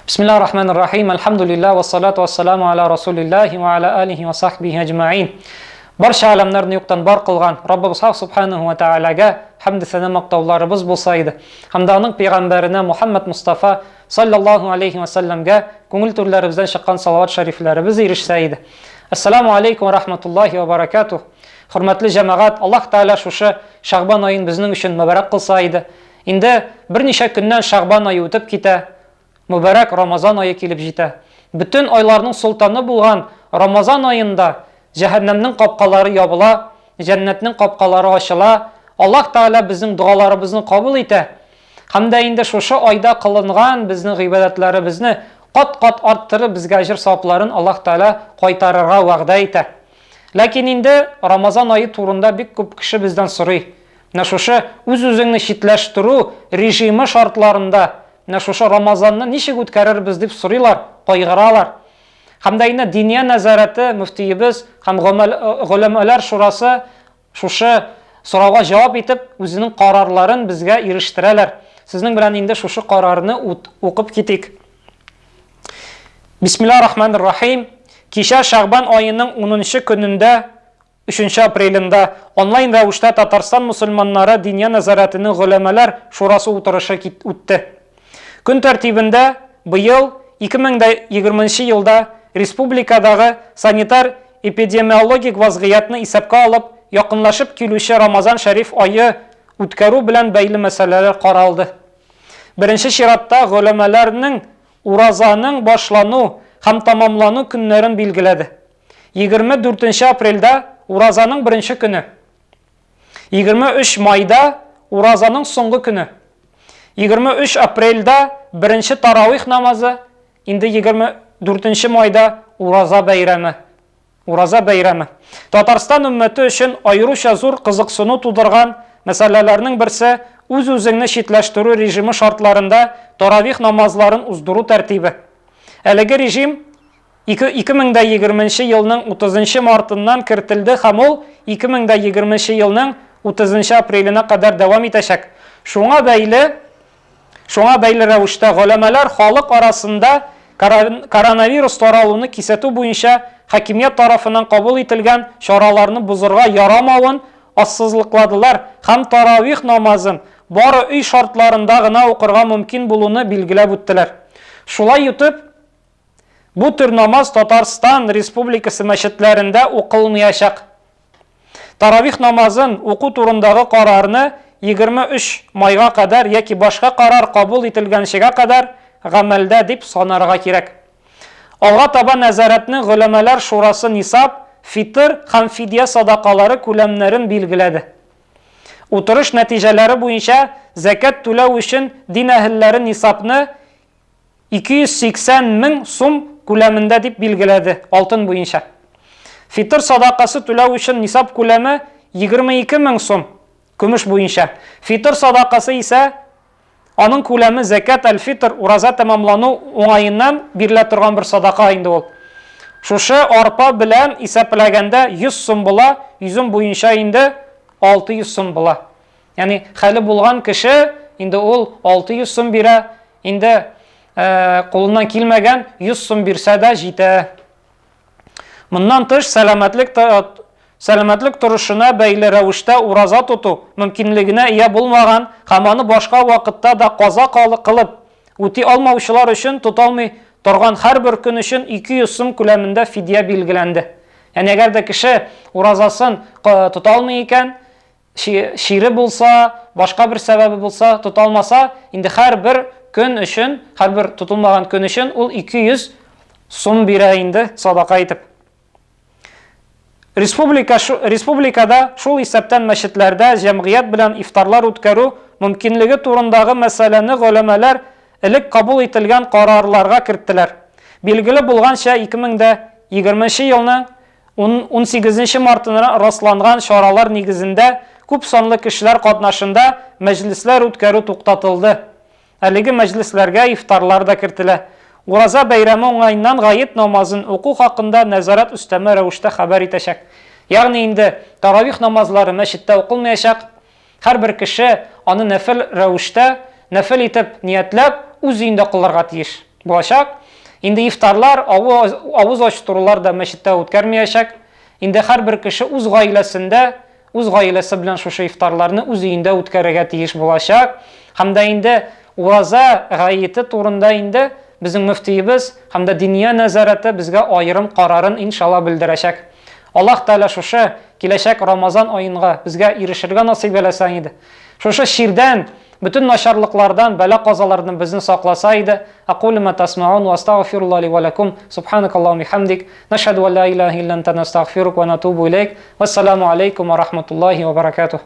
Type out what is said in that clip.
Бисмиллаһир рахманир рахим. Әлхәмдүлиллаһ вассалату вассаламу аля расулиллаһи ва аля алихи ва сахбихи әҗмәин. Барча әләмнәрне юктан бар кылган Раббыбыз Хак субханаһу ва таалагә хәмде сәна мактауларыбыз булса иде. Һәм дә аның пәйгамбәренә Мухаммад Мустафа саллаллаһу алейхи ва сәлләмгә күңел түрләребездән чыккан салават шәрифләребез ирешсә иде. Ассаламу алейкум ва рахматуллахи ва баракатух. Хөрмәтле җәмәгать, Аллаһ Тәгалә шушы Шәгъбан аен безнең өчен мөбарәк кылса иде. Инде берничә көннән Шәгъбан ае үтеп китә, мөбарәк Рамазан ае килеп җитә. Бөтен айларның солтаны булган Рамазан аенда җәһәннәмнең капкалары ябыла, җәннәтнең капкалары ачыла, Аллаһ Тәгалә безнең догаларыбызны кабул итә. Һәм дә инде шушы айда кылынган безнең гыйбадәтләребезне кат-кат арттырып безгә әҗер-савапларын Аллаһ Тәгалә кайтарырга вәгъдә итә. Ләкин инде Рамазан ае турында бик күп кеше бездән сорый. Менә шушы үз-үзеңне читләштерү режимы шартларында менә шушы Рамазанны ничек үткәрербез дип сорыйлар, кайгыралар. Һәм дә инде Диния нәзарәте, мөфтиебез һәм голәмәләр шурасы шушы сорауга җавап итеп үзенең карарларын безгә ирештерәләр. Сезнең белән инде шушы карарны укып китик. Бисмилла рахман рахим. Кичә Шәгъбан аеның 10 нчы көнендә Өченче апрелендә онлайн рәвештә Татарстан мөселманнары Диния нәзарәтенең голәмәләр шурасы утырышы үтте. Көн тәртибендә быел, 2020 нче елда республикадагы санитар-эпидемиологик вазгыятьне исәпкә алып, якынлашып килүче Рамазан шәриф ае үткәрү белән бәйле мәсьәләләр каралды. Беренче чиратта голәмәләрнең уразаның башлану һәм тәмамлану көннәрен билгеләде. 24 нче апрельдә уразаның беренче көне. 23 майда уразаның соңгы көне. 23 апрельдә беренче таравих намазы, инде 24 майда ураза бәйрәме. Ураза бәйрәме. Татарстан өммәте өчен аеруча зур кызыксыну тудырган мәсьәләләрнең берсе үз-үзеңне читләштерү режимы шартларында таравих намазларын уздыру тәртибе. Әлеге режим 2020 нче елның 30 нчы мартыннан кертелде һәм ул 2020 нче елның 30 нчы апреленә кадәр дәвам итәчәк. Шуңа бәйле Шуңа бәйле рәвештә голәмәләр халык арасында коронавирус таралуны кисәтү буенча хакимият тарафыннан кабул ителгән чараларны бозырга ярамавын ассызлыкладылар һәм таравих намазын бары өй шартларында гына укырга мөмкин булуны билгеләп үттеләр. Шулай итеп, Бу төр намаз Татарстан Республикасы мәчетләрендә укылмыячак. Таравих намазын уку турындагы карарны 23 майга кадәр яки башка карар кабул ителгәнчегә кадәр гамәлдә дип санарга кирәк. Алга таба нәзарәтнең голәмәләр шурасы нисаб, фитыр һәм фидия садакалары күләмнәрен билгеләде. Утырыш нәтиҗәләре буенча зәкят түләү өчен дин әһелләре нисабны 280 мең сум күләмендә дип билгеләде, алтын буенча. Фитыр садакасы түләү өчен нисаб күләме 22 мең сум, көмеш буенча. Фитыр садакасы исә аның күләме зәкят әл-фитр, ураза тәмамлану уңаеннан бирелә торган бер садака инде ул. Шушы арпа белән исәпләгәндә 100 сум була, йөзем буенча инде 600 сум була. Ягъни хәле булган кеше инде ул 600 сум бирә, инде кулыннан килмәгән 100 сум бирсә дә җитә. Моннан тыш, сәламәтлек сәламәтлек торышына бәйле рәвештә ураза тоту мөмкинлегенә ия булмаган һәм аны башка вакытта да каза кылып үти алмаучылар өчен тоталмый торган һәрбер көн өчен 200 сум күләмендә фидия билгеләнде. Ягъни әгәр дә кеше уразасын тота алмый икән, чире булса, башка бер сәбәбе булса, тота алмаса, инде һәрбер көн өчен, һәрбер тотылмаган көн өчен ул 200 сум бирә инде садака итеп. Республика, республикада, шул исәптән мәчетләрдә җәмгыять белән ифтарлар үткәрү мөмкинлеге турындагы мәсьәләне голәмәләр элек кабул ителгән карарларга керттеләр. Билгеле булганча, 2020 елның 18 мартына расланган чаралар нигезендә күп санлы кешеләр катнашында мәҗлесләр үткәрү туктатылды. Әлеге мәҗлесләргә ифтарлар да кертелә. Ураза бәйрәме уңаеннан гает намазын уку хакында нәзарәт өстәмә рәвештә хәбәр итәчәк. Ягъни инде таравих намазлары мәчеттә укылмаячак, һәрбер кеше аны нәфел рәвештә, нәфел итеп ниятләп, үз өендә кылырга тиеш. булачак. Инде ифтарлар, авыз ачтырулар да мәчеттә үткәрмәячәк. Инде һәрбер кеше үз гаиләсендә, үз гаиләсе белән шушы ифтарларны үз өендә үткәрергә тиеш булачак. Һәм дә инде Ураза гаете турында инде безнең мөфтиебез һәм дә Диния нәзарәте безгә аерым карарын, иншалла, белдерәчәк. Аллаһ Тәгалә шушы киләчәк Рамазан аенга безгә ирешергә насыйп әйләсә иде. Шушы чирдән, бөтен начарлыклардан, бәла-казалардан безне сакласа иде. Акулю ма тасмаун ва астагфируллаһ ли ва ләкум. Субханакаллаһумма бихамдик. Нашһаду ан ла илаһа илля анта настагфирук ва натубу иләйк. Вассаламу алейкум ва рахматуллаһи ва баракатуһ.